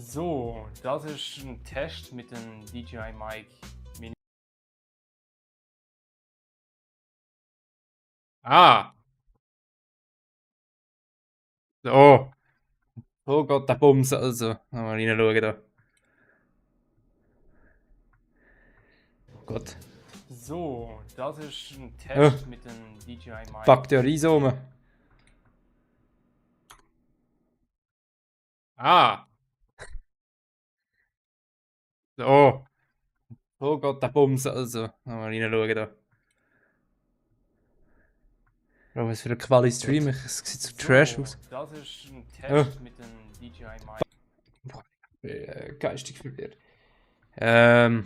So, das ist ein Test mit dem DJI Mic Mini. Ah! So. So geht der Bums also. Mal reinschauen da. Oh Gott. So, das ist ein Oh, Test mit dem DJI Mic. fuck, der Rhizome. Ah! So. So geht der Bums also. Mal reinschauen da. Bro, was für ein Quali-Stream. Es sieht so trash So, aus. das ist ein Oh. Test mit dem DJI Mic. Boah, ich bin geistig verwirrt. Warte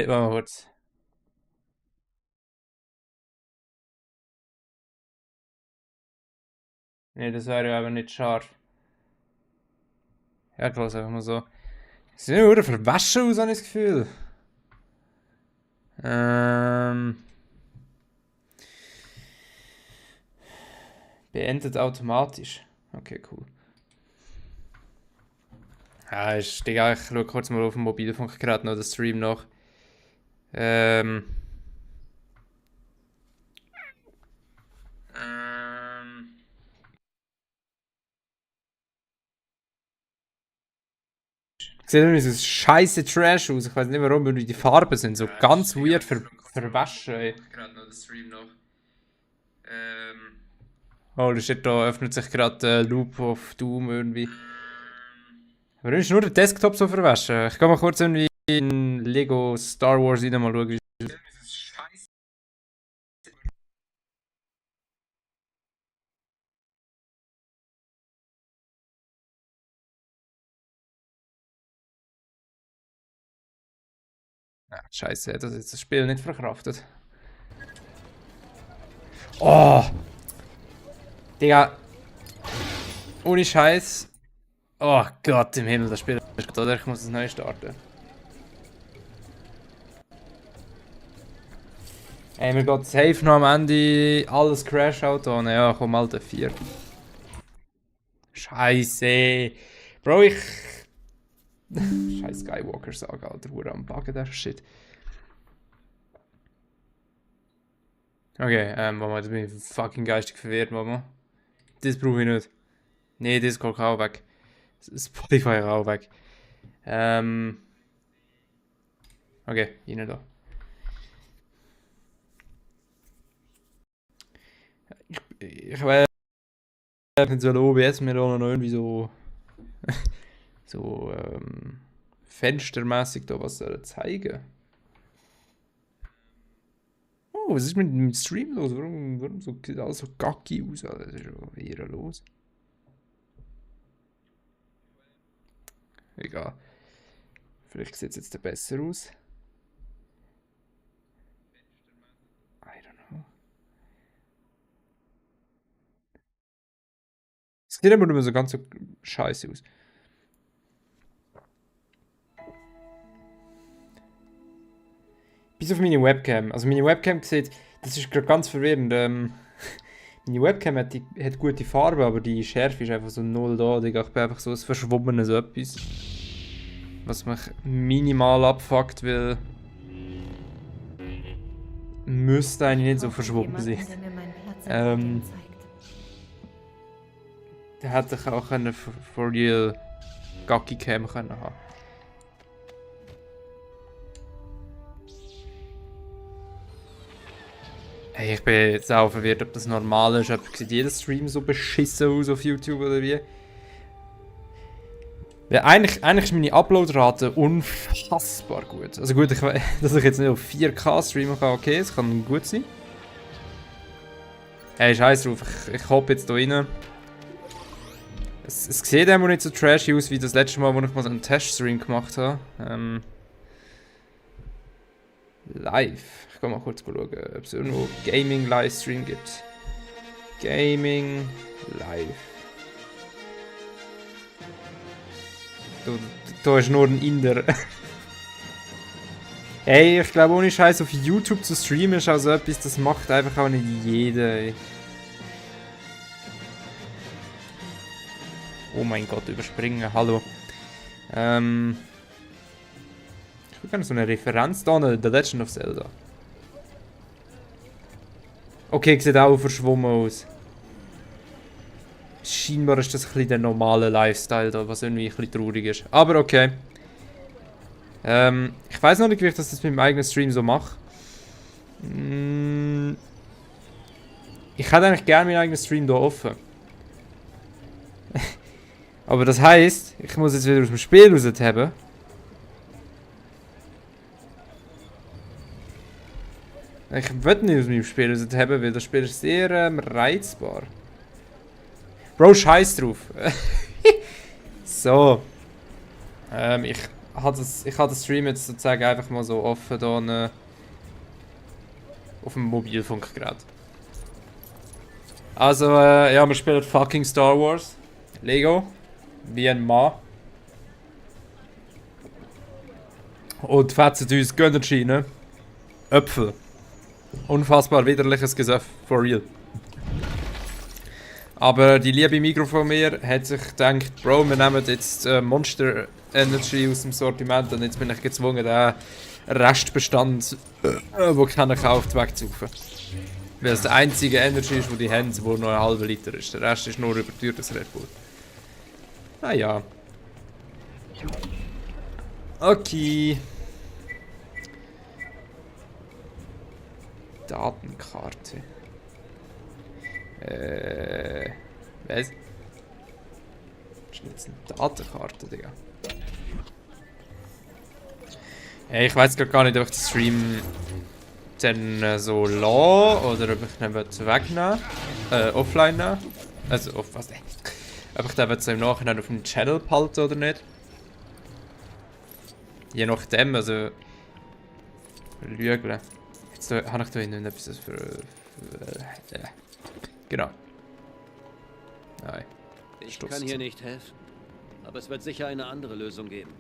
mal kurz. Nee, das wäre ja aber nicht scharf. Ja, ich lasse einfach mal so. Sie sehen nur verwaschen aus, habe ich das Gefühl. Beendet automatisch. Okay, cool. Ja, Digga, ich schaue kurz mal auf dem Mobilfunkgerät noch den Stream nach. Ähm. Sieht irgendwie so scheiße Trash aus. Ich weiß nicht warum, weil die Farben sind so ganz weird verwaschen. Ey. Holy shit, da öffnet sich gerade Loop of Doom irgendwie. Warum ist nur der Desktop so verwaschen? Ich kann mal kurz irgendwie in Lego Star Wars rein mal schauen, wie es aussieht. Ja, scheiße, das ist das Spiel nicht verkraftet. Oh! Digga. Ohne Scheiß. Oh Gott im Himmel, das Spiel ist gut, oder? Ich muss es neu starten. Ey, mir geht safe noch am Ende alles Crash-Out an. Ja, komm, Alter, 4. Scheiße. Bro, ich... Scheiß Skywalker-Saga, Alter, wo am Buggen der Shit. Okay, warte mal, jetzt bin ich fucking geistig verwirrt, Mama. Das brauche ich nicht. Nee, das geht auch weg. Spotify auch weg. Okay, rein da. Ich weiß nicht so OBS mir da noch irgendwie so so fenstermäßig da was soll er zeigen. Oh, was ist mit dem Stream los? Warum so, sieht alles so gacki aus? Alter? Das ist schon wieder los. Egal. Vielleicht sieht es jetzt besser aus. I don't know. Es sieht immer nur so ganz so scheiße aus. Bis auf meine Webcam. Also meine Webcam sieht, das ist gerade ganz verwirrend. Meine Webcam hat gute Farbe, aber die Schärfe ist einfach so null da. Ich bin einfach so ein verschwommenes etwas. Was mich minimal abfuckt, weil müsste eigentlich nicht so verschwommen sein. Der hätte ich auch eine for real Gacki Cam können haben. Hey, ich bin jetzt auch verwirrt, ob das normal ist. Sieht jeder Stream so beschissen aus auf YouTube oder wie? Ja, eigentlich ist meine Uploadrate unfassbar gut. Also gut, dass ich jetzt nicht auf 4K streamen kann, okay, es kann gut sein. Hey, scheiß drauf, ich hoppe jetzt hier rein. Es sieht immer nicht so trashy aus wie das letzte Mal, wo ich mal so einen Teststream gemacht habe. Live. Ich kann mal kurz schauen, ob es irgendwo Gaming-Livestream gibt. Gaming Live. Da ist nur ein Inder. Ey, ich glaube, ohne Scheiß auf YouTube zu streamen ist also etwas, das macht einfach auch nicht jeder. Ey. Oh mein Gott, überspringen, hallo. Ich will gerne so eine Referenz da, The Legend of Zelda. Okay, sieht auch verschwommen aus. Scheinbar ist das ein bisschen der normale Lifestyle da, was irgendwie ein bisschen traurig ist. Aber okay. Ich weiß noch nicht, wie ich das mit meinem eigenen Stream so mache. Ich hätte eigentlich gerne meinen eigenen Stream hier offen. Aber das heisst, ich muss jetzt wieder aus dem Spiel raushaben. Ich will nicht aus meinem Spiel raushaben, weil das Spiel ist sehr reizbar. Bro, scheiß drauf. So. Ich habe das Stream jetzt sozusagen einfach mal so offen da auf dem Mobilfunkgerät. Also, ja, wir spielen fucking Star Wars. Lego. Wie ein Mann. Und fetzen uns Gönnerchi, ne? Äpfel. Unfassbar widerliches Gesöff. For real. Aber die liebe Mikro von mir hat sich gedacht, Bro, wir nehmen jetzt Monster Energy aus dem Sortiment und jetzt bin ich gezwungen, den Restbestand, den keiner kauft, wegzukaufen. Weil es der einzige Energy ist, den die haben, der nur ein halber Liter ist. Der Rest ist nur überteuertes Red Bull. Naja. Okay. Datenkarte. Was? Das ist jetzt eine Datenkarte, Digga. Hey, ich weiß gar nicht, ob ich den Stream dann so lasse oder ob ich ihn wegnehmen offline nehmen. Also, was? Ob ich den so im Nachhinein auf dem Channel behalte oder nicht. Je nachdem, also. Lügeln. Jetzt habe ich da hinten etwas für genau. Nein. Ich kann hier nicht helfen. Aber es wird sicher eine andere Lösung geben.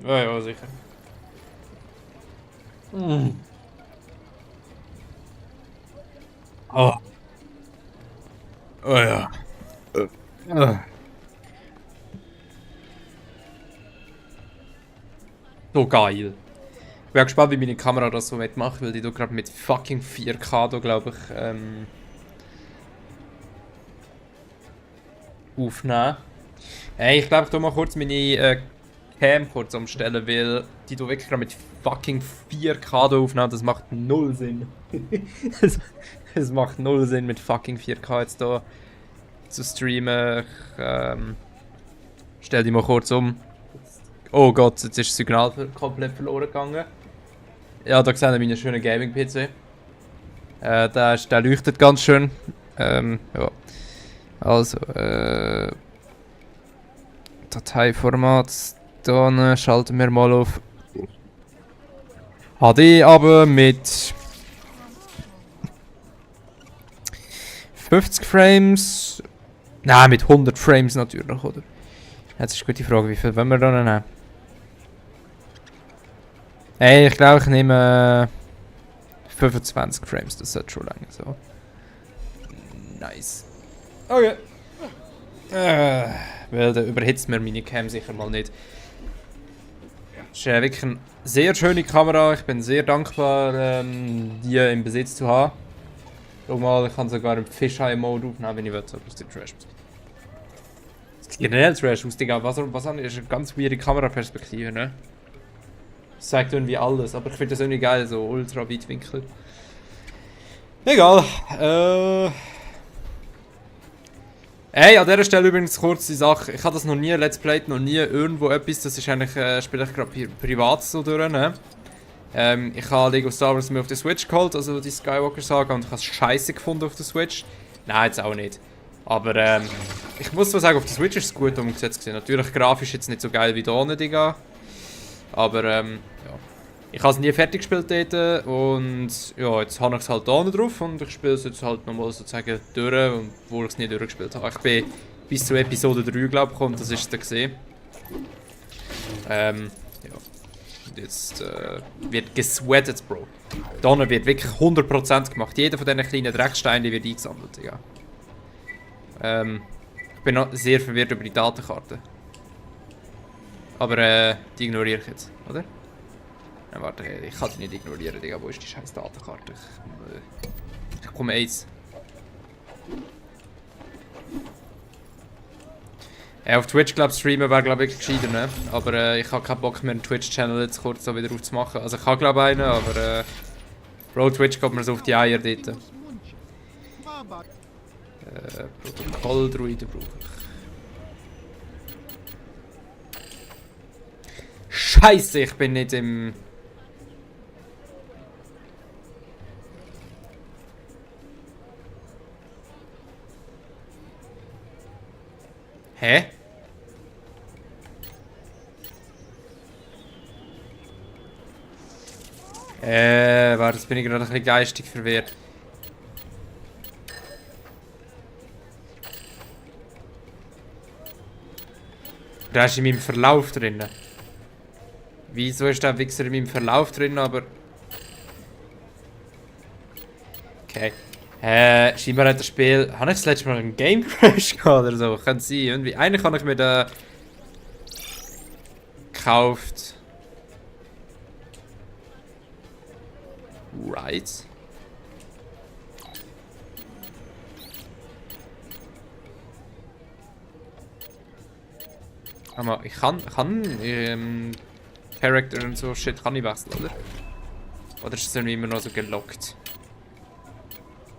Ja, ja, sicher. Oh. Oh ja. So geil. Ich bin gespannt, wie meine Kamera das so mitmacht, weil die da gerade mit fucking 4K da, glaube ich, aufnehmen. Hey, ich glaube, ich tu mal kurz meine Cam kurz umstellen, weil die da wirklich gerade mit fucking 4K da aufnehmen, das macht null Sinn. Es macht null Sinn mit fucking 4K jetzt da zu streamen. Ich stell die mal kurz um. Oh Gott, jetzt ist das Signal komplett verloren gegangen. Ja, da sehen wir meinen schönen Gaming-PC. Der leuchtet ganz schön. Ja. Also, Dateiformat. Dann schalten wir mal auf HD, aber mit 50 Frames. Nein, mit 100 Frames natürlich, oder? Jetzt ist eine gute Frage, wie viel wollen wir da nehmen? Hey, ich glaube, ich nehme 25 Frames, das sollte schon lange so. Nice. Okay. Weil da überhitzt mir meine Cam sicher mal nicht. Das ist wirklich eine sehr schöne Kamera. Ich bin sehr dankbar, die im Besitz zu haben. Schau mal, ich kann sogar im Fisheye-Mode aufnehmen, wenn ich will, aber es sieht trash aus. Es sieht generell trash aus, Digga. Was ist eine ganz weirde Kameraperspektive, ne? Das zeigt irgendwie alles, aber ich finde das irgendwie geil, so ultra Weitwinkel. Egal. Hey, an dieser Stelle übrigens kurz die Sache. Ich habe das noch nie Let's Played, noch nie irgendwo etwas. Das ist eigentlich, spiele ich gerade privat so durch, ne? Ich habe Lego Star Wars mir auf der Switch geholt, also die Skywalker-Saga, und ich habe es scheiße gefunden auf der Switch. Nein, jetzt auch nicht. Aber ich muss zwar sagen, auf der Switch ist es gut umgesetzt gewesen. Natürlich grafisch jetzt nicht so geil wie da, Digga. Aber ja. Ich habe es nie fertig gespielt dort und ja, jetzt habe ich es halt da drauf und ich spiele es jetzt halt nochmal sozusagen durch, obwohl ich es nie durchgespielt habe. Ich bin bis zur Episode 3, glaube ich, und das ist es dann gesehen. Ja. Und jetzt wird gesweatet, Bro. Da wird wirklich 100% gemacht. Jeder von diesen kleinen Drecksteinen wird eingesammelt, ja. bin noch sehr verwirrt über die Datenkarte. Aber die ignoriere ich jetzt, oder? Ja, warte, ich kann die nicht ignorieren, Digga. Wo ist die scheiß Datenkarte? Ich komme eins. Auf Twitch glaube ich streamen wäre glaube ich gescheiter, ne? Aber ich habe keinen Bock mehr einen Twitch-Channel jetzt kurz so wieder aufzumachen. Also ich habe glaube einen, aber Bro, Twitch kommt mir so auf die Eier dort. Protokolldruide brauche ich. Scheiße, ich bin nicht im... Hä? Warte, jetzt bin ich gerade ein bisschen geistig verwirrt. Der ist in meinem Verlauf drin. Wieso ist der Wichser in meinem Verlauf drin, aber... Okay. Scheinbar hat das Spiel... Habe ich das letzte Mal einen Game Crash gehabt oder so? Könnte sein. Irgendwie. Eigentlich habe ich mir den... gekauft. Right. Aber ich kann Charakter und so Shit kann ich wechseln, oder? Oder ist es irgendwie immer noch so gelockt?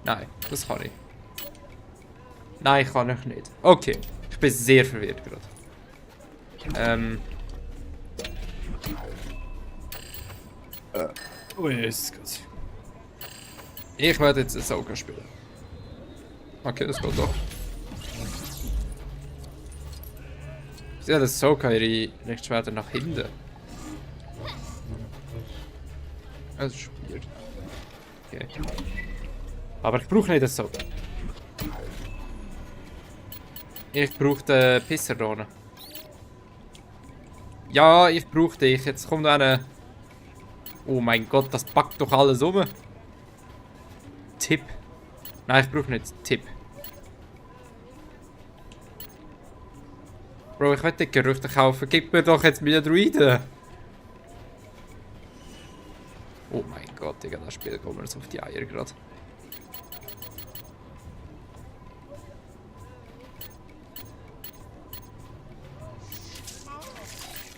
Nein, das kann ich. Nein, kann ich nicht. Okay, ich bin sehr verwirrt gerade. Oh Jesus Gott. Ich werde jetzt Ahsoka spielen. Okay, das geht doch. Sie hat Ahsoka ihre Lichtschwerter nach hinten. Das ist weird. Okay. Aber ich brauche nicht Ahsoka. Ich brauche den Pisser da. Ja, ich brauche dich. Jetzt kommt einer. Oh mein Gott, das packt doch alles um. Tipp. Nein, ich brauche nicht Tipp. Bro, ich will die Gerüchte kaufen. Gib mir doch jetzt meine Druiden. Oh mein Gott, Digga, das Spiel kommt mir so auf die Eier gerade.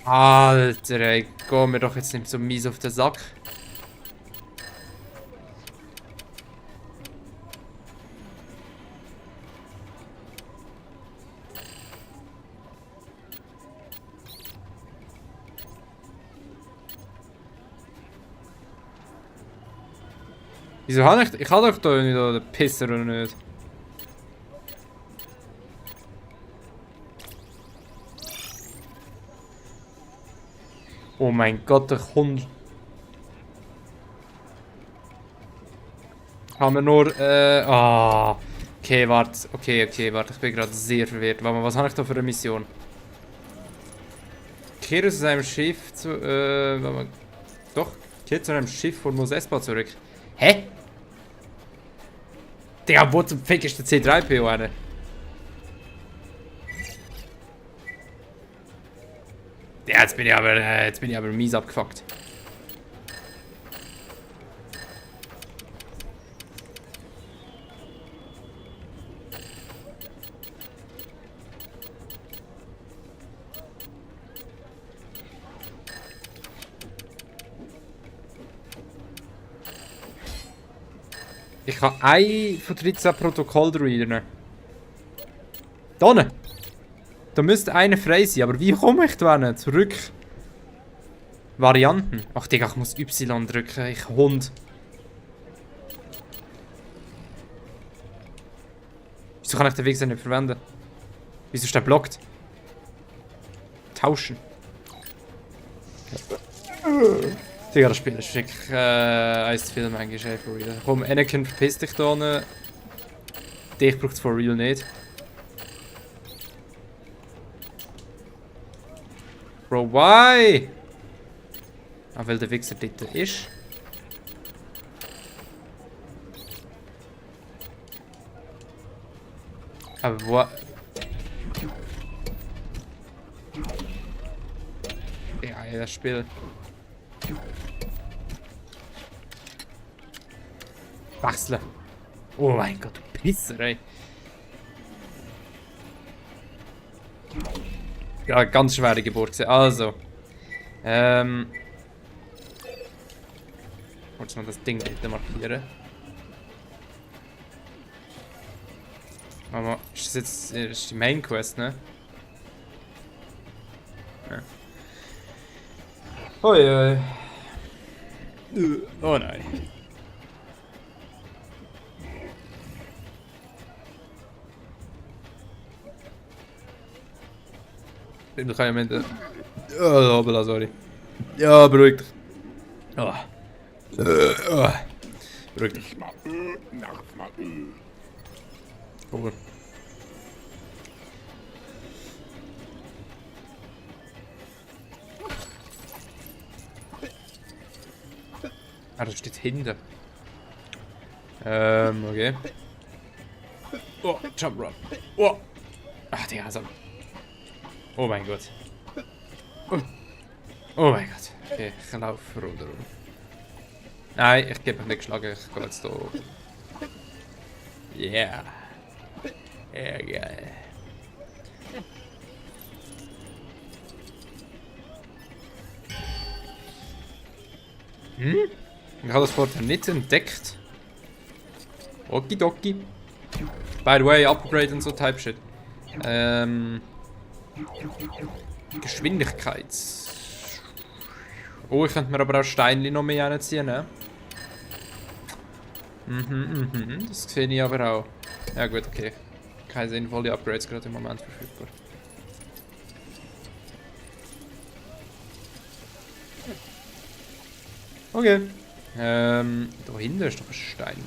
Alter, ey, geh mir doch jetzt nicht so mies auf den Sack. Wieso habe ich... Ich habe doch da nicht den Pisser oder nicht? Oh mein Gott, der Hund. Haben wir nur... Okay, warte. Okay, warte. Ich bin gerade sehr verwirrt. Warte mal, was habe ich da für eine Mission? Kehre aus einem Schiff zu... warte mal. Doch, kehre zu einem Schiff von Mos Espa zurück. Hä? Digga, wo zum Fick ist der C3PO eine? Ja, jetzt bin ich aber mies abgefuckt. Ich habe ein von 13 Protokolldruiden. Da unten. Da müsste einer frei sein, aber wie komme ich da hin? Zurück? Varianten. Ach Digga, ich muss Y drücken, ich Hund. Wieso kann ich den Wichser nicht verwenden? Wieso ist der blockt? Tauschen. Digga, das Spiel ist wirklich eins zu viel manchmal for real. Komm, Anakin, verpiss dich da unten. Dich braucht es for real nicht. Bro, why? Ah, weil der Wichser dort ist. Aber wo... Ja, das Spiel. Wechseln. Oh mein Gott, du Pisser, ey. Ja, ganz schwere Geburt gewesen. Also. Wolltest du noch das Ding bitte markieren? Aber ist das jetzt ist die Main Quest, ne? Ja. Oi. Oh nein. Ich kann ja mit. Ja, aber sorry. Ja, beruhig dich. Oh. Beruhig dich. Cool. Ah, das steht hinter. Okay. Oh, Jump Run. Oh. Ach, der Hasam. Oh mein Gott. Oh mein Gott. Okay, ich laufe runter. Nein, ich gebe mich nicht geschlagen. Ich gehe jetzt hier. Yeah. Ja, geil. Ich habe das vorher nicht entdeckt. Okidoki. By the way, Upgrade und so Type Shit. Geschwindigkeits. Oh, ich könnte mir aber auch Steinchen noch mehr reinziehen, ne? Das sehe ich aber auch. Ja gut, okay. Keine sinnvolle Upgrades gerade im Moment verfügbar. Okay. Da hinten ist noch ein Stein.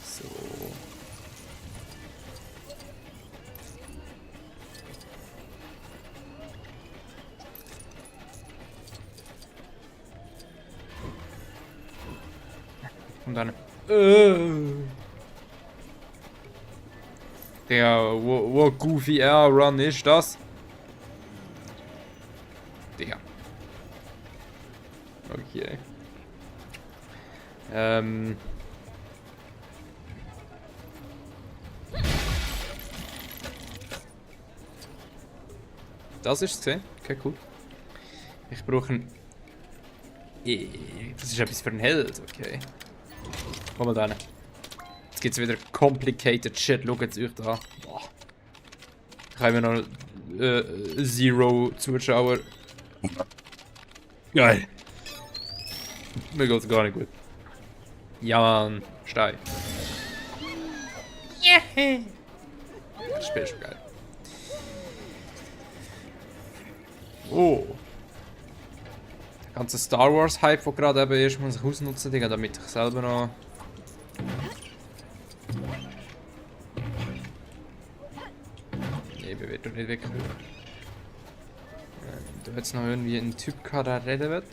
So. Und dann. Der, wo Goofy Air Run ist das? Digga. Okay. Das ist es gesehen. Okay, cool. Ich brauche einen. Das ist etwas für einen Held, okay. Komm mal da rein. Jetzt gibt es wieder complicated shit. Schaut es euch da. Boah. Ich habe noch Zero Zuschauer. Geil. Mir geht's gar nicht gut. Ja, Mann. Stein. Yeah. Das Spiel ist schon geil. Oh. Der ganze Star Wars Hype, der gerade eben ist, muss ich ausnutzen, Digga, damit ich selber noch. Eben wird doch nicht weg. Da hat es noch irgendwie einen Typ gehabt, der reden wird.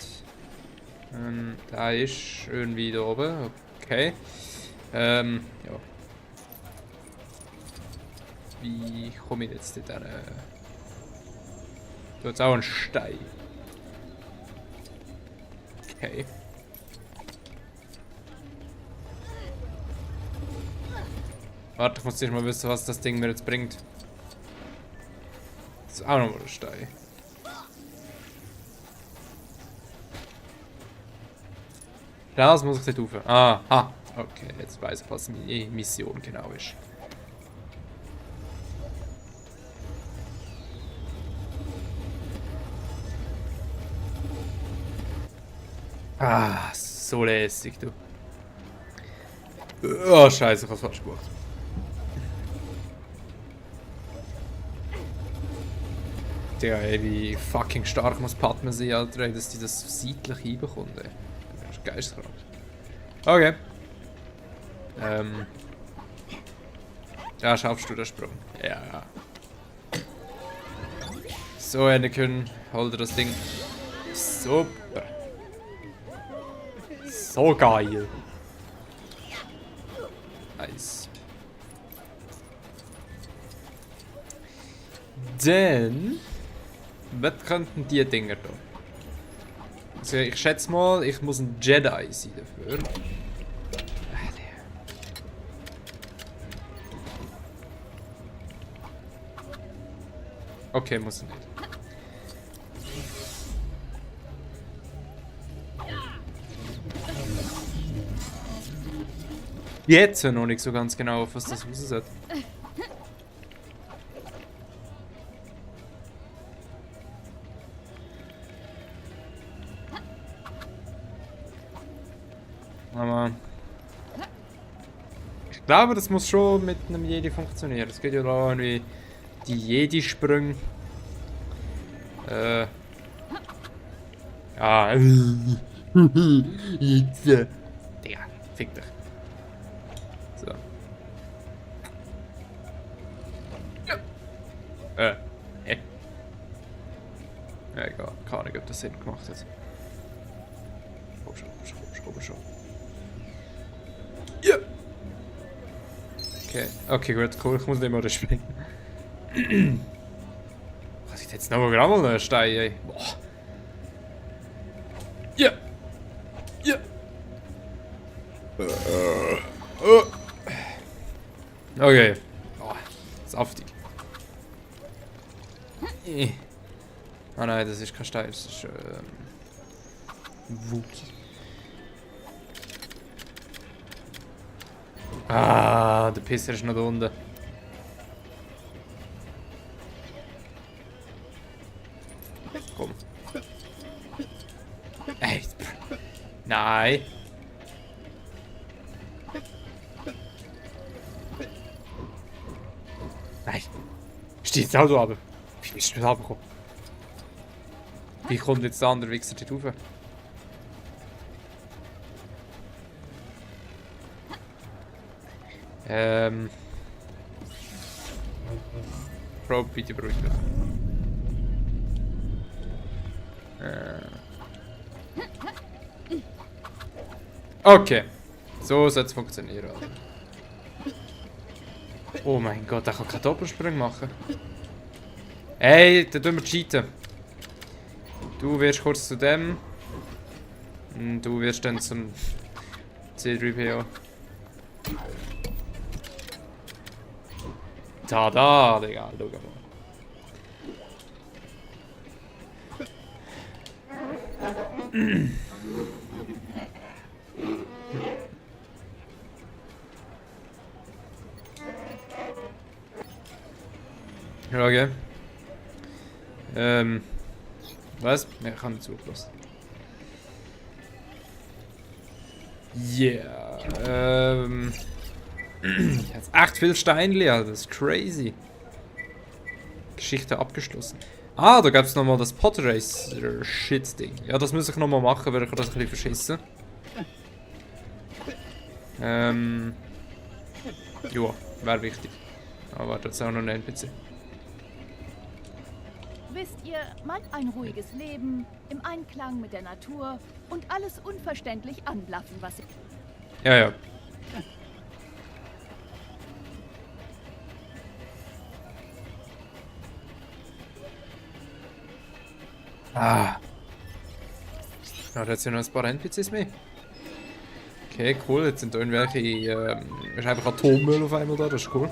Der ist irgendwie da oben. Okay. Ja. Wie komme ich jetzt da? Da ist auch ein Stein. Okay. Warte, ich muss erst mal wissen, was das Ding mir jetzt bringt. Das ist auch nochmal ein Stein. Das muss ich nicht rufen. Aha. Okay, jetzt weiß ich, was meine Mission genau ist. Ah, so lässig, du. Oh, scheiße, ich hab's falsch gemacht. Digga, ey, wie fucking stark muss Padme sein, Alter, dass die das seitlich hinbekommt, ey. Das ist geisteskrank. Okay. Ja, schaffst du den Sprung? Ja. So, Anakin, hol dir das Ding. Super. So geil. Nice. Dann Was könnten die Dinger da? Also ich schätze mal, ich muss ein Jedi sein dafür. Okay, muss ich nicht. Jetzt noch nicht so ganz genau, auf was das raus hat. Aber ich glaube, das muss schon mit einem Jedi funktionieren. Es geht ja da irgendwie die Jedi-Sprünge. Ja. Jetzt. Digga, fick dich. So. Ja. Ja, egal. Keine Ahnung, ob das Sinn gemacht hat. Komm schon. Ja. Okay, gut, cool. Ich muss nicht mehr springen. Was ich jetzt noch mal einen Stein, ey. Boah. Ja. Ja. Okay. Oh, saftig. Ah nein, das ist kein Stein, das ist Wookie. Ah, der Pisser ist noch da unten. Komm. Ey. Nein. Nein. Steht jetzt auch so runter. Wie bist du da runtergekommen? Wie kommt jetzt der andere Wichser dort rauf? Bro, bitte beruhig dich. Okay. So soll es funktionieren. Oh mein Gott, der kann keinen Doppelsprung machen. Ey, da tun wir cheaten. Du wirst kurz zu dem. Und du wirst dann zum C3PO. Tada, Digga, schau mal. Okay. Was? Ich habe nicht zugelassen. Yeah. Jetzt echt viel Steinli, Alter. Das ist crazy. Geschichte abgeschlossen. Ah, da gab es nochmal das Podracer-Shit-Ding. Ja, das muss ich nochmal machen, weil ich das ein bisschen verschissen. Ja, wäre wichtig. Aber das ist auch noch ein NPC. Wisst ihr, man ein ruhiges Leben, im Einklang mit der Natur und alles unverständlich anblaffen, was... Ja, ja. Ah. Ja, da hat ja noch ein paar NPCs mehr. Okay, cool. Jetzt sind da irgendwelche... ist einfach Atommüll auf einmal da, das ist cool.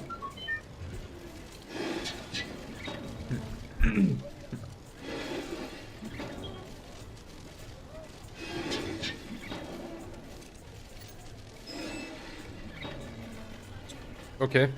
Okay.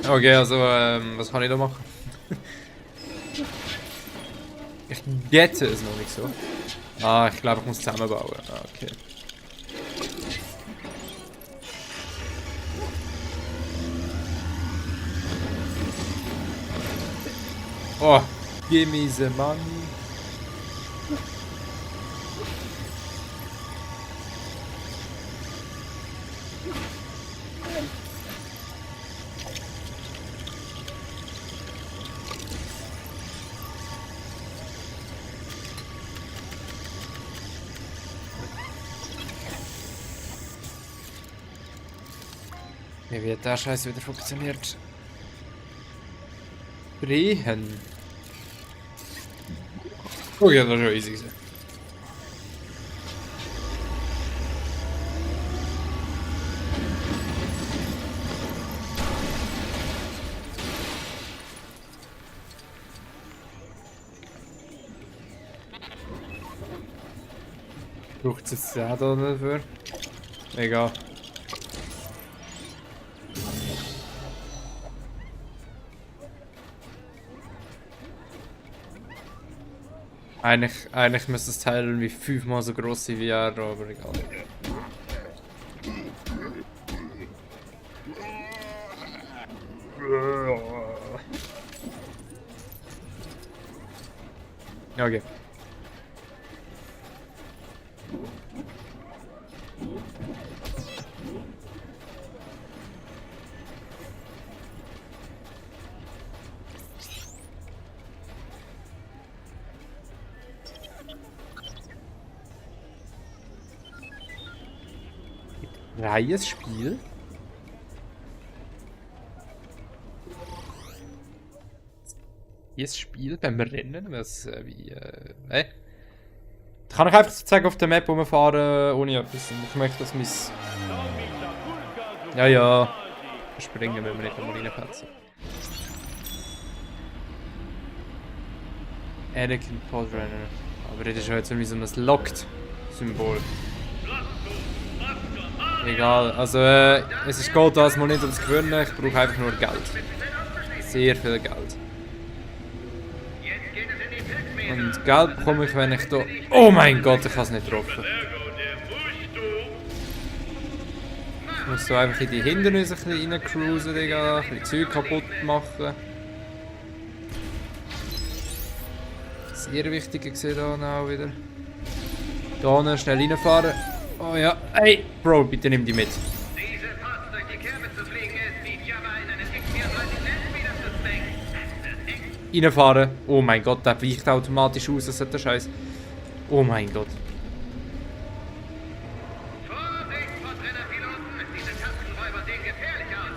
Okay, also, was kann ich da machen? Ich gette es noch nicht so. Ah, ich glaube, ich muss zusammenbauen. Ah, okay. Oh, give me the money. Wie wird der Scheiß wieder funktioniert? Drehen. Oh ja, das ist schon easy. Braucht es jetzt auch da dafür? Egal. Eigentlich müsste das Teil irgendwie 5-mal so groß sein wie er, aber egal. Okay. Freies Spiel? Freies Spiel beim Rennen? Was, Kann ich einfach sozusagen auf der Map rumfahren, ohne etwas? Ich möchte, dass mein... Ja. Springen, wenn wir nicht einmal reinpatzen. Anakin Podrunner. Aber das ist ja jetzt irgendwie so ein Locked-Symbol. Egal, also es geht das mal nicht ums Gewinnen, ich brauche einfach nur Geld. Sehr viel Geld. Und Geld bekomme ich, wenn ich da... Oh mein Gott, ich habe es nicht getroffen. Ich muss so einfach in die Hindernisse ein bisschen reincruisen, Digga. Ein bisschen Zeug kaputt machen. Sehr wichtig, ich sehe da auch wieder. Da schnell reinfahren. Oh ja, hey, Bro, bitte nimm die mit. Diese Fahrt durch die Kerbe zu fliegen ist wie Java in einen X-34 wieder zu zwingen. Reinfahren. Oh mein Gott, der weicht automatisch aus, das ist der Scheiß. Oh mein Gott. Vorsicht vor Brennerpiloten, diese Tastenräuber sehen gefährlich aus.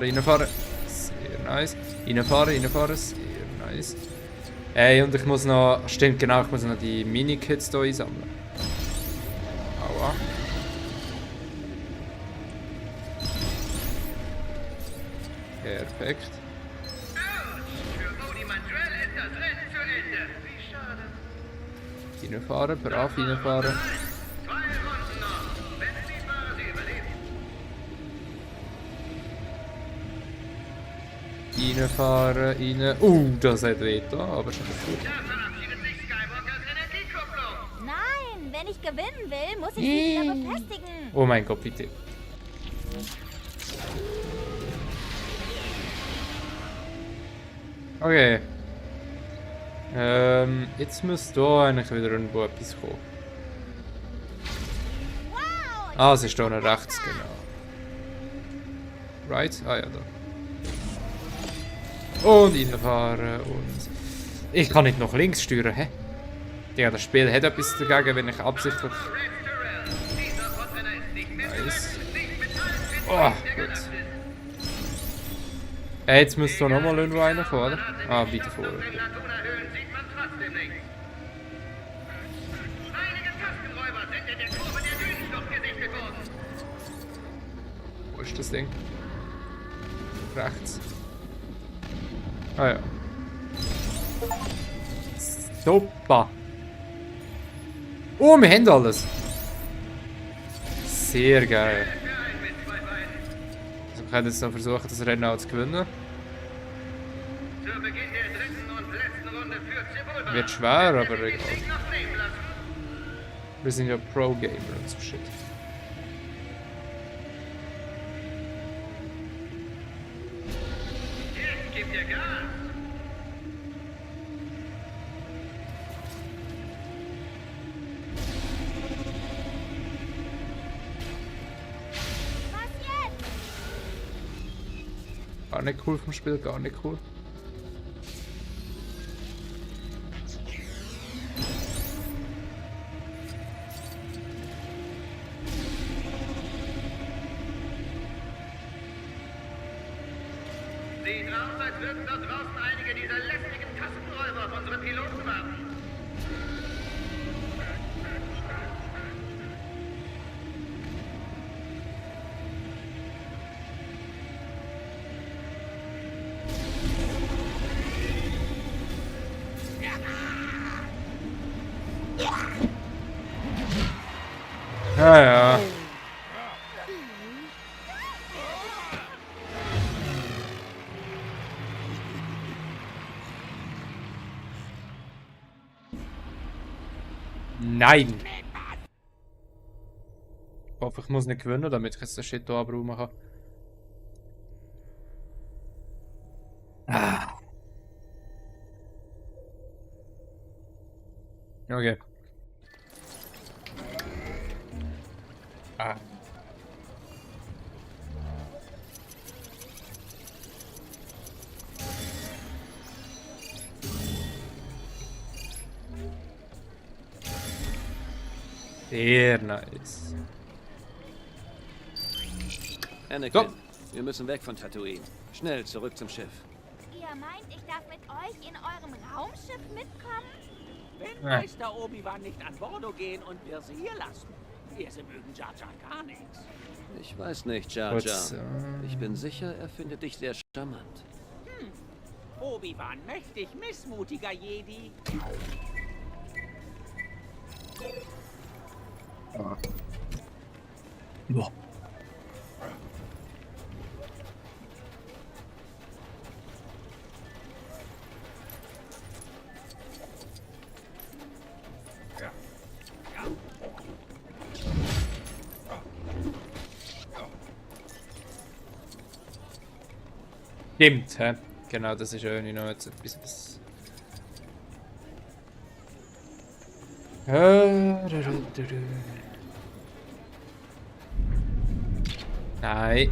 Reinfahren. Sehr nice. Reinfahren, sehr nice. Ey, und ich muss noch, stimmt genau, ich muss noch die Mini-Kits hier einsammeln. Aua. Perfekt. Für Bodie Mandrell ist das Rennen zu Ende. Wie schade. Reinfahren, brav reinfahren. 2 Runden noch. Wenn sie fahren, sie überleben. Reinfahren. Das hat weh da, aber schon gut. Da verabschiedet sich Skywalkers Energiekupplung. Nein, wenn ich gewinnen will, muss ich mich wieder befestigen. Oh mein Gott, bitte. Okay. Jetzt muss da eigentlich wieder irgendwo etwas kommen. Wow, Ah, es ist da noch rechts, genau. Right? Ah ja, da. Und reinfahren und... Ich kann nicht nach links steuern, hä? Ja, das Spiel hat etwas dagegen, wenn ich absichtlich... Nice. Oh, gut. Jetzt müsste da nochmal irgendwo reinfahren, oder? Ah, weiter vorne. Wenn Latuna-Höhen sieht man trotzdem nicht. Einige Tastenräuber sind in der Kurve der Dünenschlucht gesichtet worden. Wo ist das Ding? Rechts. Ah ja. Super. Oh, wir haben alles. Sehr geil. Also ich werde jetzt noch versuchen, das Rennen auch zu gewinnen. Zu Beginn der dritten und letzten Runde führt Sebulba. Wird schwer, aber egal. Sich noch nehmen lassen. Wir sind ja Pro-Gamer und so shit. Jetzt gibt ihr Gas. Gar nicht cool vom Spiel, gar nicht cool. Sieht aus, als würden dort draußen einige dieser lästigen Tastenräuber auf unsere Piloten warten. Ja, ja. Nein! Ich hoffe, ich muss nicht gewinnen, damit ich jetzt den Shit hier abräumen kann. Ah. Okay. Ah. Sehr nice. Anakin, So. wir müssen weg von Tatooine. Schnell zurück zum Schiff. Ihr meint, ich darf mit euch in eurem Raumschiff mitkommen? Wenn Ja. Meister Obi-Wan nicht an Bordo gehen und wir sie hier lassen. Sie mögen Jar Jar gar nichts. Ich weiß nicht, Jar Kurz, Jar. Ich bin sicher, er findet dich sehr charmant. Obi-Wan, mächtig missmutiger Jedi. Boah. Stimmt, hä? Genau, das ist irgendwie noch jetzt etwas, was... Nein.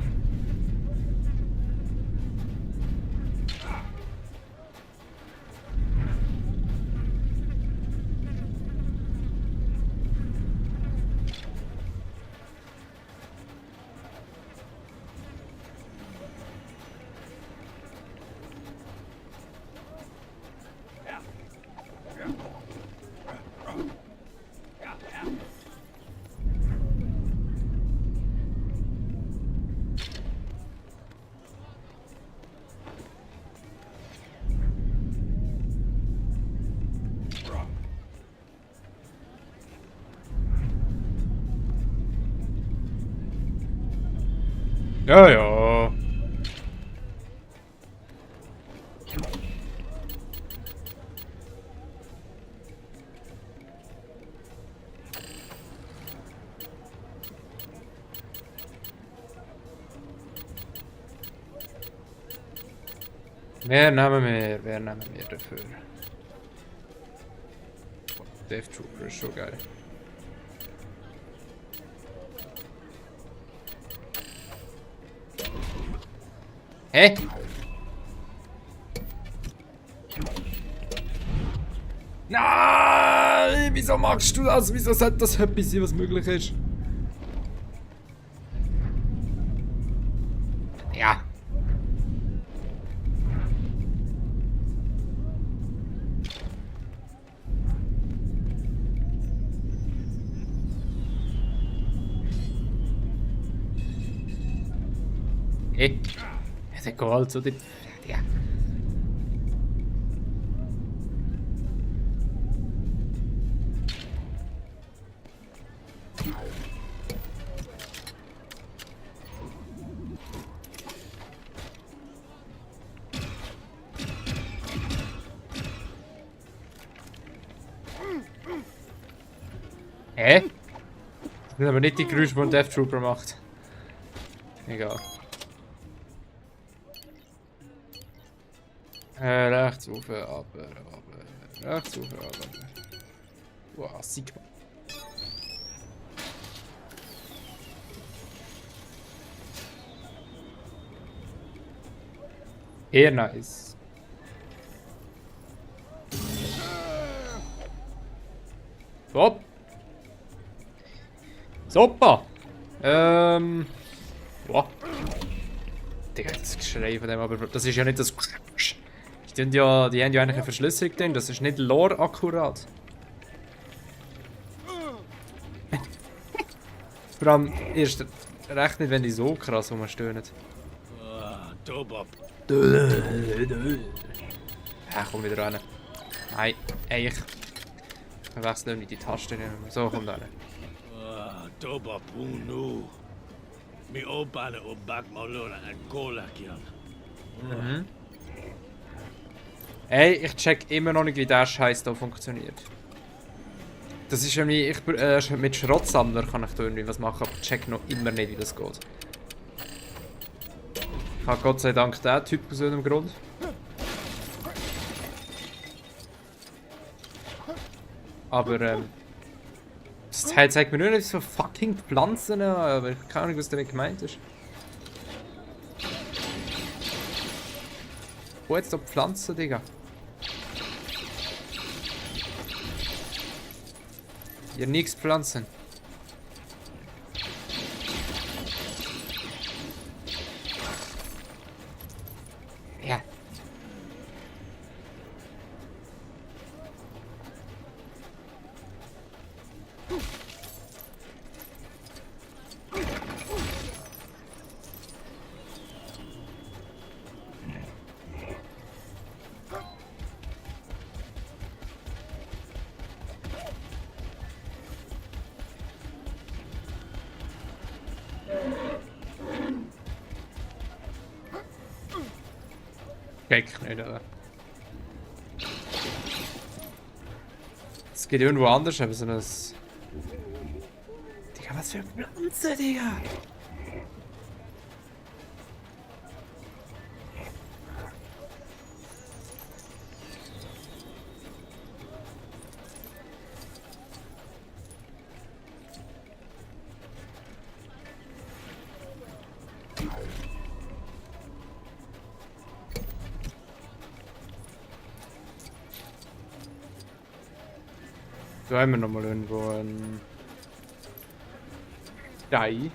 Ja, ja. Wer nehmen wir dafür? Death Trooper ist schon geil. Hä? Nein! Wieso magst du das? Wieso sollte das etwas sein, was möglich ist? Ja. Hey. Der Gold so die. Ja. Hä? Das sind aber nicht die Geräusche, die ein Death Trooper macht. Egal. Rechts rauf, runter, rechts rauf, runter. Wow, Sigma. Eher nice. Hopp. Super. Wow. Digga, das Geschrei von dem, aber das ist ja nicht das... Die haben ja eigentlich eine Verschlüsselung drin, das ist nicht Lore akkurat. Vor allem erst recht nicht, wenn die so krass rumstöhnen. Dobop. Ja, komm wieder rein. Nein, ey, ich wechsle nicht die Taste. So, komm da rein. Dobop, nu. Mi opane op bak malona en cola kian. Ey, ich check immer noch nicht, wie der Scheiß hier funktioniert. Das ist irgendwie, mit Schrottsammler kann ich da irgendwie was machen, aber ich check noch immer nicht, wie das geht. Ich habe Gott sei Dank den Typ aus irgendeinem Grund. Aber das Teil zeigt mir nur nicht so fucking Pflanzen, aber ich kann nicht, was damit gemeint ist. Wo jetzt da Pflanzen, Digga? Hier nichts pflanzen. Ja. Check nicht, aber. Es geht irgendwo anders, aber so ein. Digga, was für eine Pflanze, Digga! Da haben wir nochmal irgendwo ein... Dei.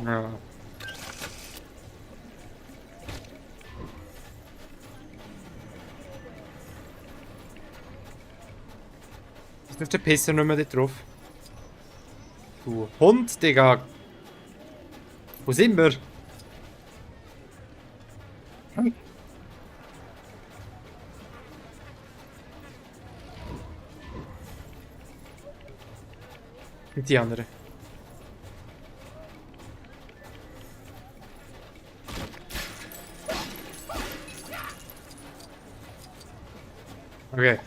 Ja. Ist auf der Pisser nicht mehr da drauf? Du Hund, Digga! Wo sind wir? Und die andere. Okay.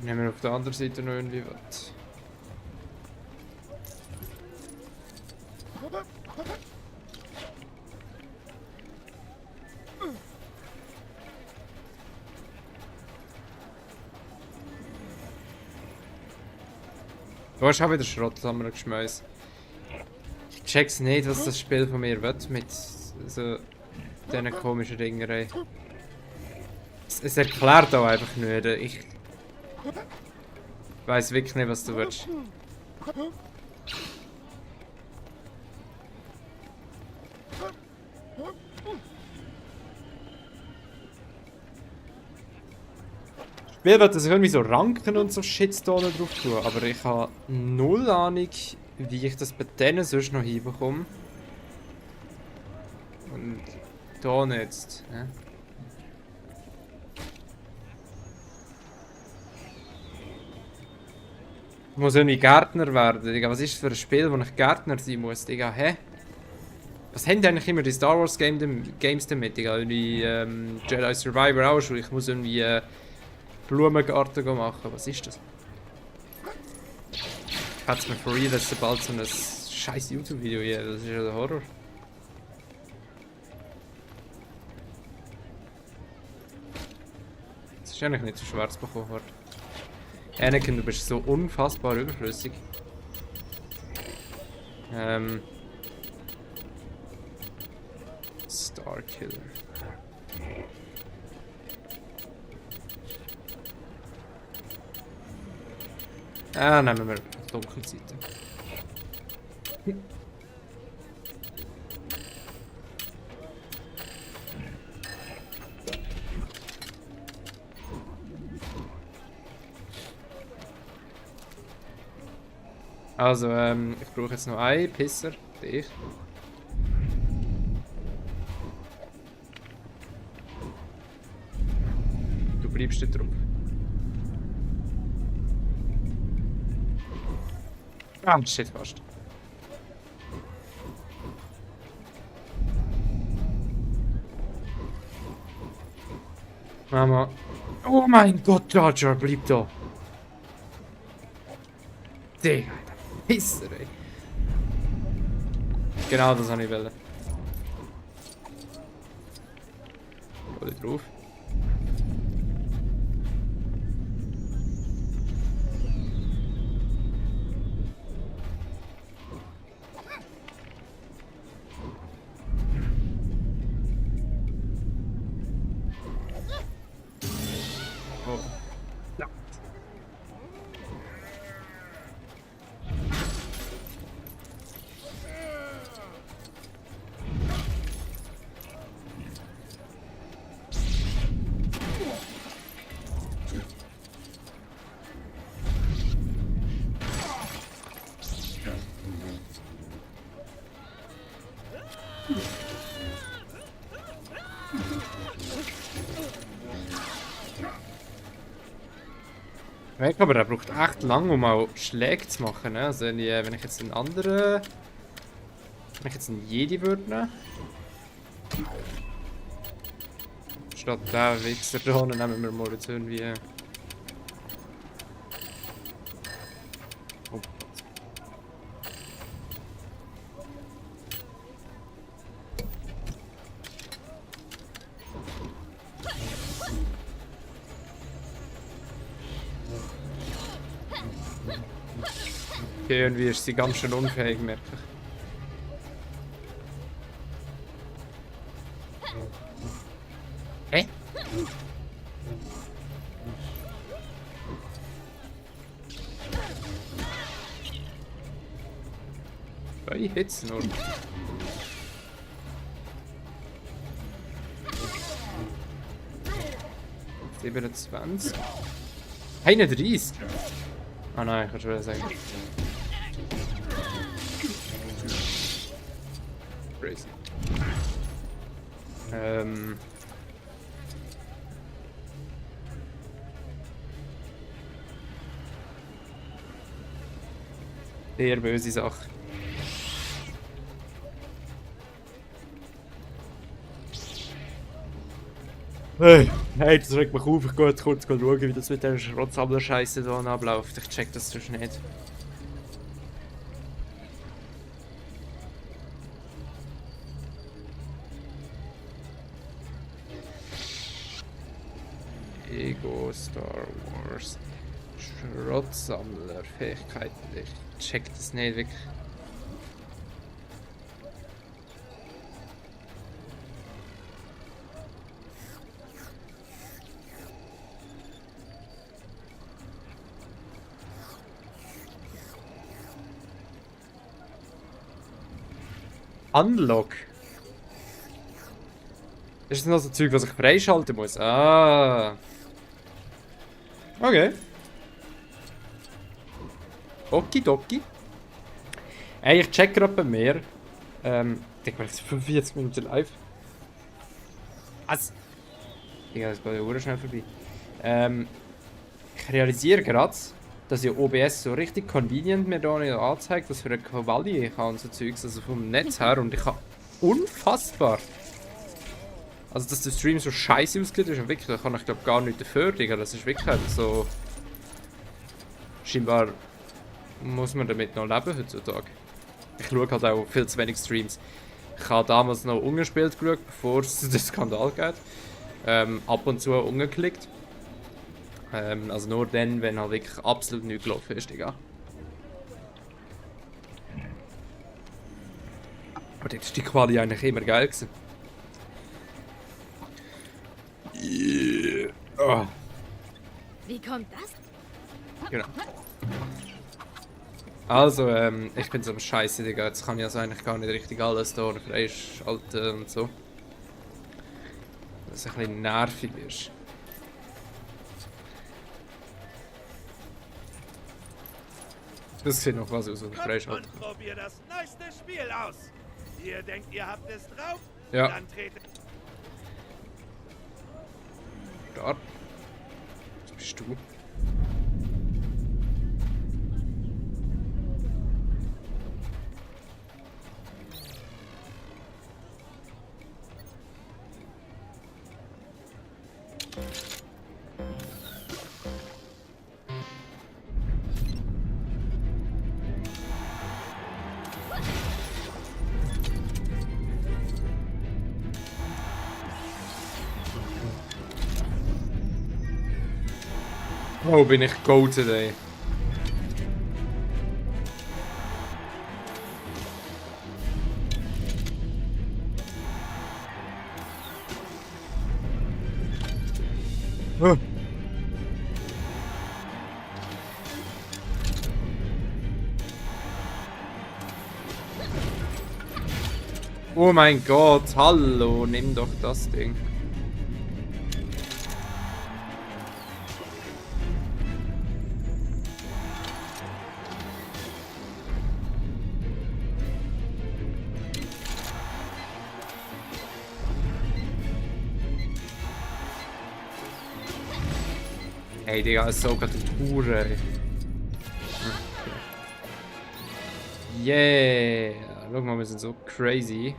Nehmen wir auf der anderen Seite noch irgendwie was. Du hast auch wieder Schrottsammler geschmeißt. Ich check's nicht, was das Spiel von mir will mit so diesen komischen Dingerei. Es erklärt auch einfach nicht. Ich weiß wirklich nicht, was du willst. Spiel wird das irgendwie so ranken und so Shitstone drauf tun, aber ich habe null Ahnung, wie ich das bei denen sonst noch hinbekomme. Und da nicht. Ja. Ich muss irgendwie Gärtner werden. Digga, was ist das für ein Spiel, wo ich Gärtner sein muss? Digga, hä? Was haben die eigentlich immer die Star Wars Games damit? Digga, irgendwie Jedi Survivor auch schon. Ich muss irgendwie Blumengarten machen. Was ist das? Ich hätte es mir for real, dass sobald so ein scheiß YouTube-Video hier. Das ist ja der Horror. Das ist eigentlich nicht so schwer zu bekommen worden. Anakin, du bist so unfassbar überflüssig. Starkiller. Ah, nehmen wir Dunkelseite. Also, ich brauche jetzt noch einen Pisser. Dich. Du bleibst da drauf. Ah, shit, fast. Mama. Oh mein Gott, Jar Jar, bleib da. Digga, Alter. Pisser, ey. Genau das habe ich wollen. Alle drauf. Oh. Ja. Aber er braucht echt lang, um auch Schläge zu machen. Ne? Also wenn ich jetzt einen anderen... Wenn ich jetzt einen Jedi würde nehmen... Statt der Wichser da, dann nehmen wir mal jetzt irgendwie... Oh. Okay, irgendwie ist sie ganz schön unfähig, merke ich. Hä? Zwei Hits nur. ...27... 31! Ah nein, ich kann schon sagen. Crazy. Sehr böse Sache. Hey, das regt mich auf. Ich gehe jetzt kurz schauen, wie das mit der Schrottsammler-Scheiße hier abläuft. Ich check das sonst nicht. Ego, Star Wars, Schrottsammler, Fähigkeiten. Ich check das nicht wirklich. Unlock. Das ist noch so Zeug, was ich freischalten muss. Ah. Okay. Okidoki. Ey, ich check gerade bei mir. Ich denke mal, jetzt 45 Minuten live. Was? Digga, das geht ja schnell vorbei. Ich realisiere gerade, dass ja OBS so richtig convenient mir da nicht anzeigt, was für eine Quali ich habe und so Zeugs, also vom Netz her. Und ich habe unfassbar. Also, dass der Stream so scheiße aussieht, ist ja wirklich, da kann ich glaube gar nicht dafür, Digga. Das ist wirklich halt so. Scheinbar muss man damit noch leben heutzutage. Ich schaue halt auch viel zu wenig Streams. Ich habe damals noch ungespielt geschaut, bevor es den Skandal geht. Ab und zu ungeklickt. Also nur dann, wenn halt wirklich absolut nichts gelaufen ist, Digga. Aber dort ist die Quali eigentlich immer geil gewesen. Yeah. Oh. Wie kommt das? Genau. Also, ich bin so ein Scheiße, Digga. Jetzt kann ich also eigentlich gar nicht richtig alles da freischalten und so. Dass es ein bisschen nervig ist. Das sieht noch was aus, was ich freischalten kann. Probier das neueste Spiel aus. Ihr denkt, ihr habt es drauf? Ja. Dann tretet... Start. Was bist du? Oh, bin ich goated, ey. Oh. Oh mein Gott, hallo, nimm doch das Ding. Ey, Digga, ist so gerade eine Hure, ey. Yeah! Schau mal, wir sind so crazy.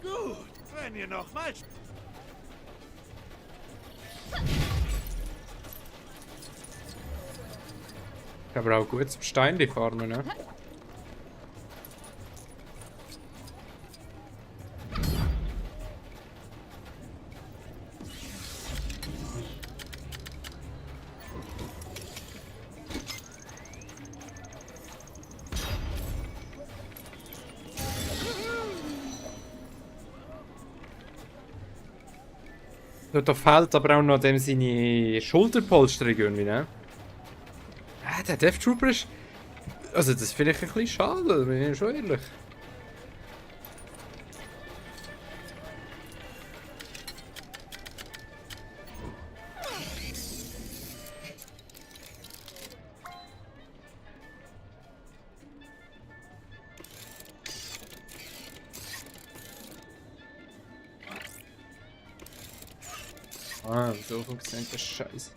Gut, wenn ihr nochmal... Aber auch gut zum Stein, die Farmen, ne? Da fehlt aber auch noch dem seine Schulterpolsterung irgendwie, ne? Der Death Trooper ist... Also das finde ich ein bisschen schade, bin ich schon ehrlich. Ah, so funktioniert das Scheiß.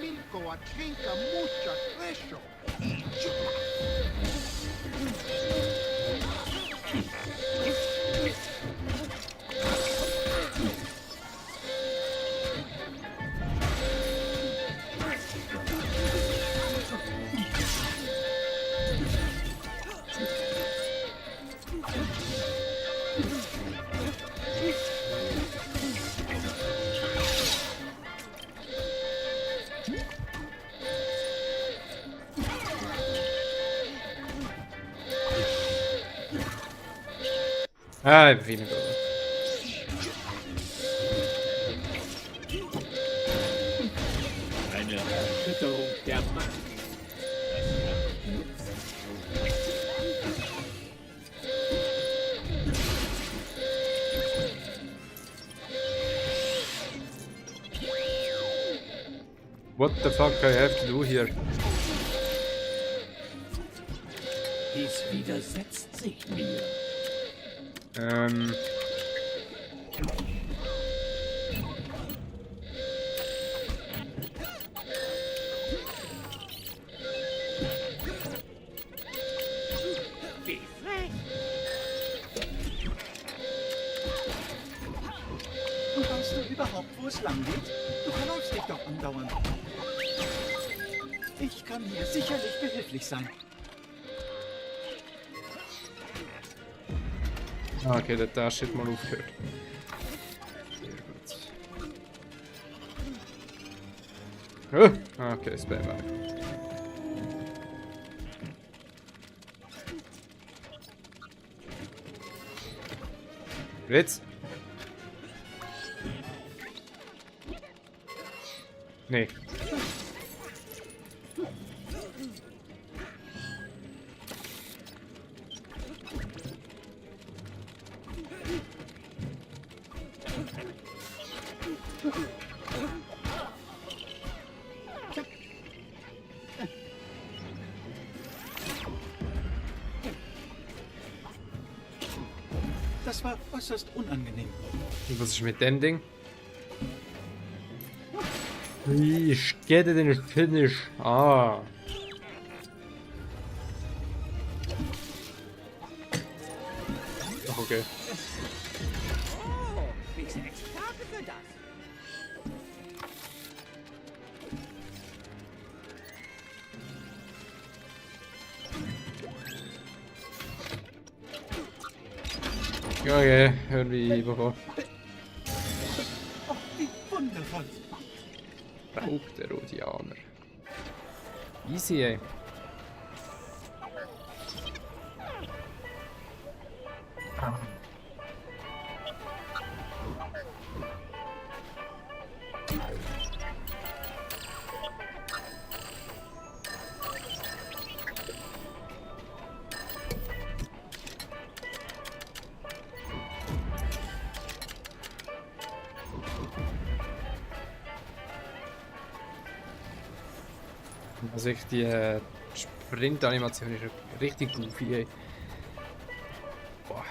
Milko atrinka mucha treasure. Ah, ich bin wieder. Eine Erschütterung der Macht. What the fuck I have to do here? Dies widersetzt sich mir. Wie frech. Weißt du überhaupt, wo es lang geht? Du verläufst dich doch andauernd. Ich kann hier sicherlich behilflich sein. Ah, okay, der Tasch hat mal aufgehört. Sehr gut. Ah, okay, Spam. Jetzt? Nee. Das war äußerst unangenehm. Und was ist mit dem Ding? Ich get it in the finish. Ah. Ach, okay. Oh, wie sehr Experte für das. Ja, okay, irgendwie bekommen. Oh, wie wundervoll. Raub der Rhodianer. Easy, ey. Also ich die Sprint-Animation ist richtig goofy, ey. Boah.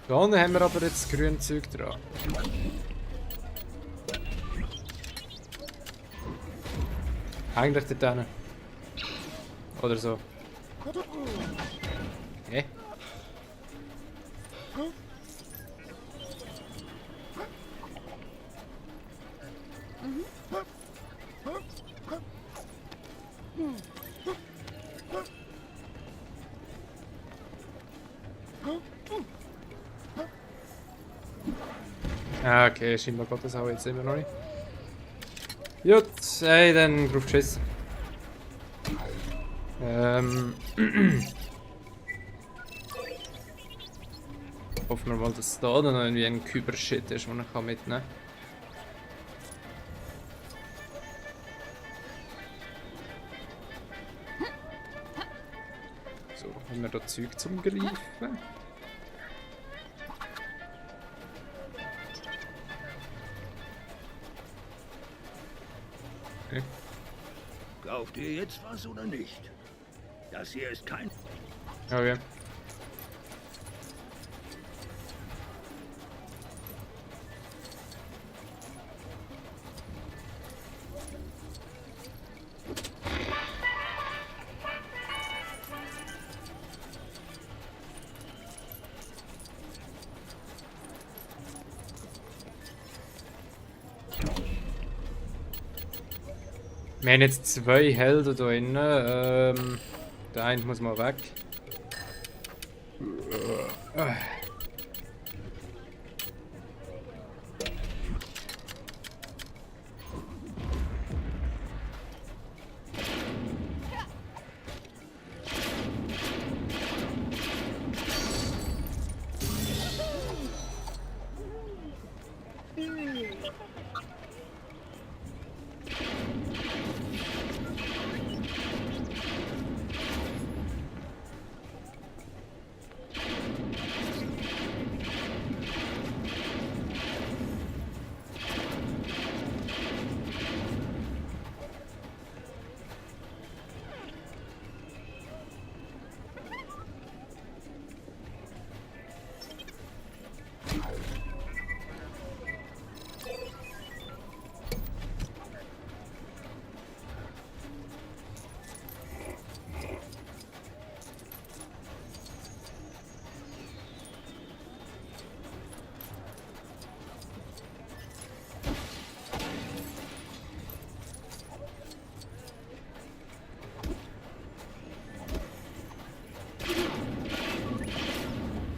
Da unten haben wir aber jetzt das grüne Zeug dran. Eigentlich dort hinten. Oder so. Hä? Ah, okay, scheinbar geht das auch jetzt immer noch nicht. Gut, ey, dann drauf geschissen. Hoffen wir mal, dass da dann noch irgendwie ein Küber-Shit ist, den ich mitnehmen kann. So, haben wir da Zeug zum Greifen? Okay. Kauft ihr jetzt was oder nicht? Das hier ist kein... Okay. Wir haben jetzt 2 Helden da drin. Der eine muss mal weg.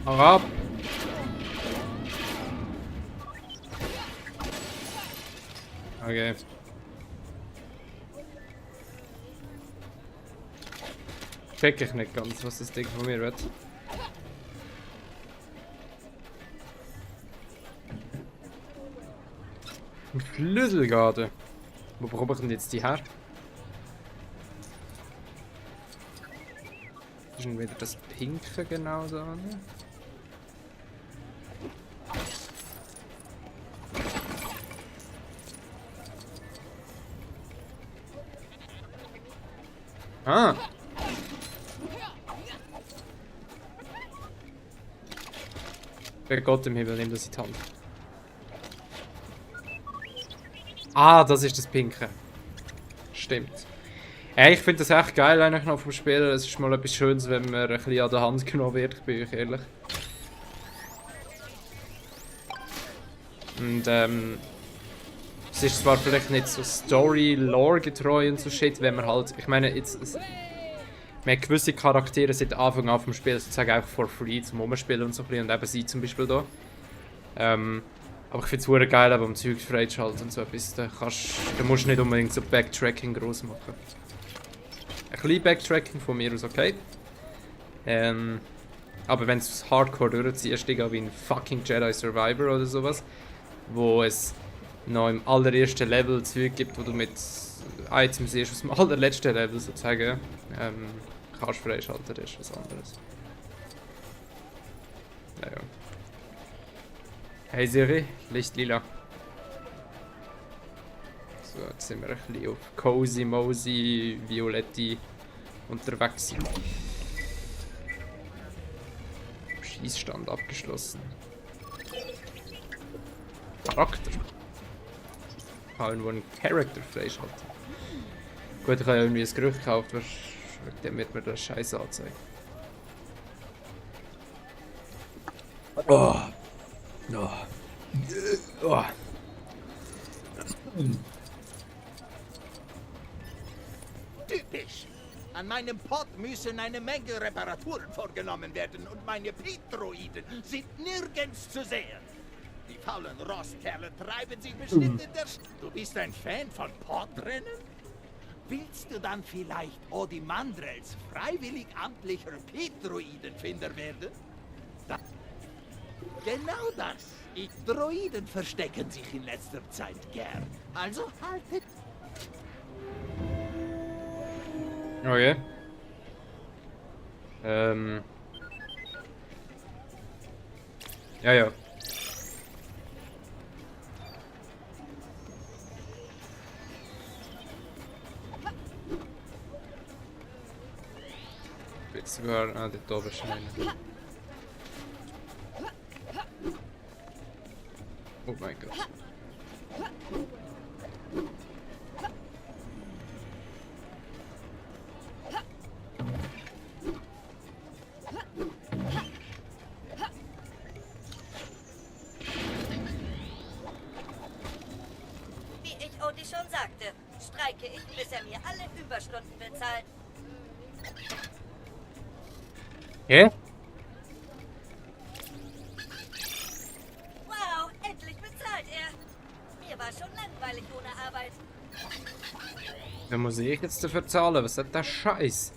Hau ab! Okay. Check ich nicht ganz, was das Ding von mir wird. Ein Schlüsselgarde. Wo bekomme ich denn jetzt die her? Ist schon wieder das Pinke genau da? Ne? Ah! Bei Gott im Himmel, nimm das in die Hand. Ah, das ist das Pinke. Stimmt. Hey, ich finde das echt geil eigentlich noch vom Spielen. Es ist mal etwas Schönes, wenn man ein bisschen an der Hand genommen wird, bin ich ehrlich. Und es ist zwar vielleicht nicht so Story-Lore getreu und so Shit, wenn man halt, ich meine, man hat gewisse Charaktere seit Anfang an vom Spiel sozusagen auch for free zum Umspielen und so ein bisschen, und eben sie zum Beispiel da. Aber ich finde es verdammt geil, aber um Zeug freizuschalten und so etwas, da musst du nicht unbedingt so Backtracking groß machen. Ein bisschen Backtracking von mir aus okay. Aber wenn du es hardcore durchziehst, Digga, wie ein fucking Jedi Survivor oder sowas, wo es noch im allerersten Level Zeug gibt, wo du mit Items siehst aus dem allerletzten Level sozusagen, kannst freischalten, das ist was anderes. Naja. Hey Siri, Licht lila. So, jetzt sind wir ein bisschen auf Cozy Mosey Violetti unterwegs. Schießstand abgeschlossen. Charakter. Ich kann irgendwo einen Charakter freischalten. Gut, ich habe irgendwie ein Gerücht gekauft, wegen wird mir das Scheiße anzeigen. Oh. Oh. Oh. Typisch. An meinem Pod müssen eine Menge Reparaturen vorgenommen werden und meine Petroiden sind nirgends zu sehen. Die faulen Rostkerle treiben sich bestimmt in der Du bist ein Fan von Podrennen? Willst du dann vielleicht Odimandrels freiwillig amtlicher Petroidenfinder werden? Genau das. Droiden verstecken sich in letzter Zeit gern. Also haltet. Okay. Ja. Jetzt sogar dort oben schneiden. Oh mein Gott. Wie ich Odi schon sagte, streike ich, bis er mir alle Überstunden bezahlt. Hä? Wow, endlich bezahlt er. Mir war schon langweilig ohne Arbeit. Wer muss ich jetzt dafür zahlen? Was ist der Scheiß?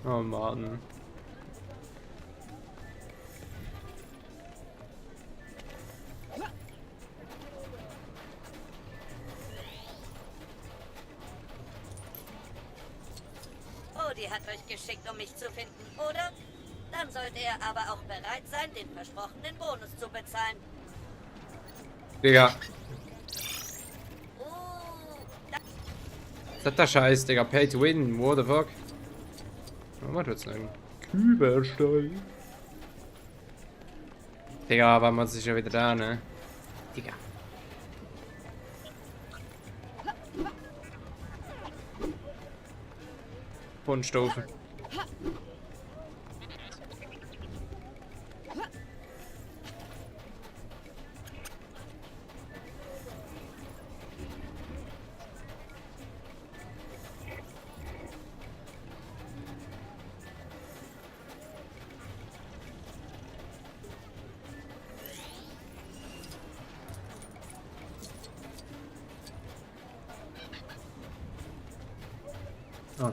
Oh Mann. Odi hat euch geschickt, um mich zu finden, oder? Dann sollte er aber auch bereit sein, den versprochenen Bonus zu bezahlen. Digga. Was ist der Scheiß, Digga? Pay to win, what the fuck? Oh, was jetzt einen Küberstein? Digga, aber man ist ja wieder da, ne? Digga. Fundstufen. Ah.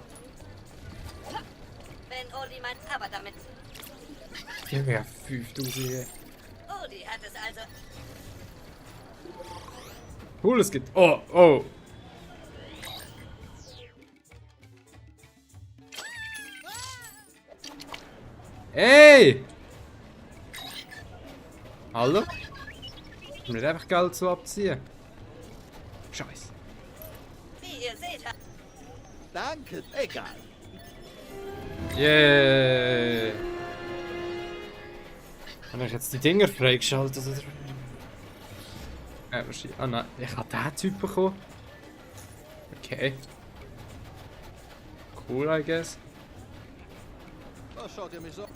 Wenn Odi meint, aber damit. Ja, 5000 hier. Odi hat es also. Cool, es gibt. Oh, oh. Ey! Hallo? Ich will nicht einfach Geld so abziehen. Scheiße. Wie ihr seht, Danke, egal. Yeah! Habe ich jetzt die Dinger freigeschaltet? Oder? Wahrscheinlich. Ah nein, ich habe diesen Typ bekommen. Okay. Cool, I guess. Was schaut ihr mich so?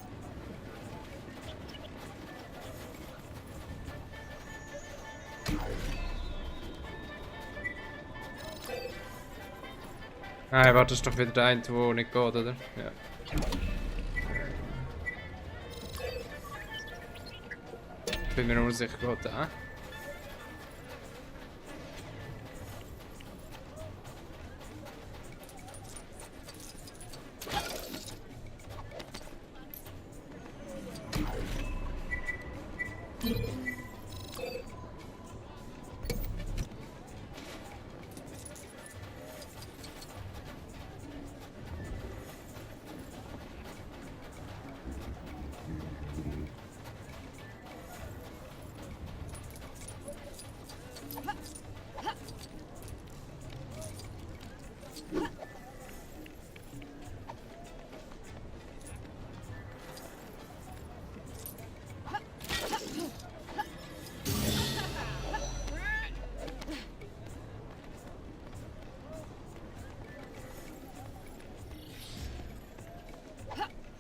Ah, warte, das ist doch wieder der eine, der nicht geht, oder? Ja. Ich bin mir nur sicher, geht der.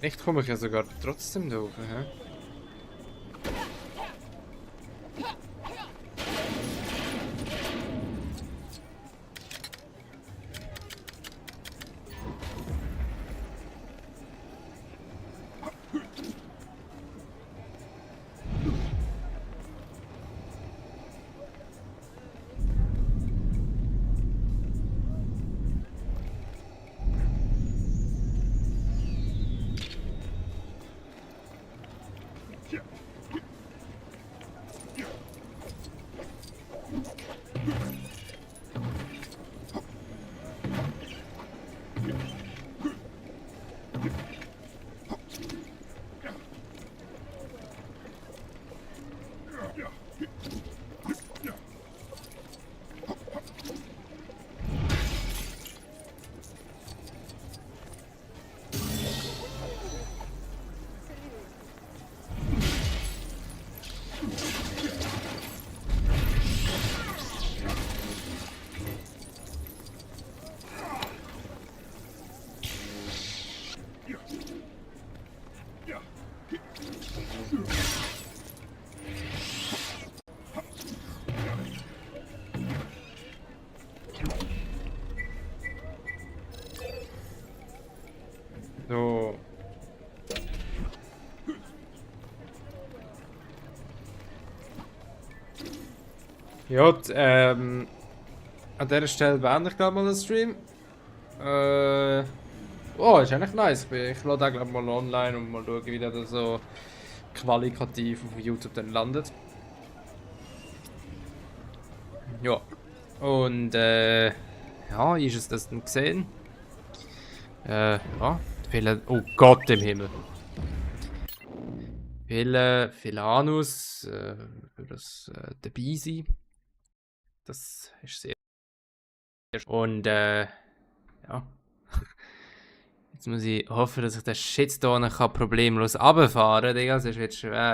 Echt komme ich ja sogar trotzdem da oben, hä? So. Ja, an dieser Stelle beende ich glaube mal den Stream. Oh, ist eigentlich nice. Ich lade den glaube mal online und mal schauen, wie der so qualitativ auf YouTube dann landet. Ja. Und ja, ist es das dann gesehen? Ja, viele. Oh Gott im Himmel. Viele Anus für das dabei sein. Das ist sehr. Und ja. Jetzt muss ich hoffen, dass ich den Shitstorm problemlos runterfahren kann, Digga, sonst wird es schwer.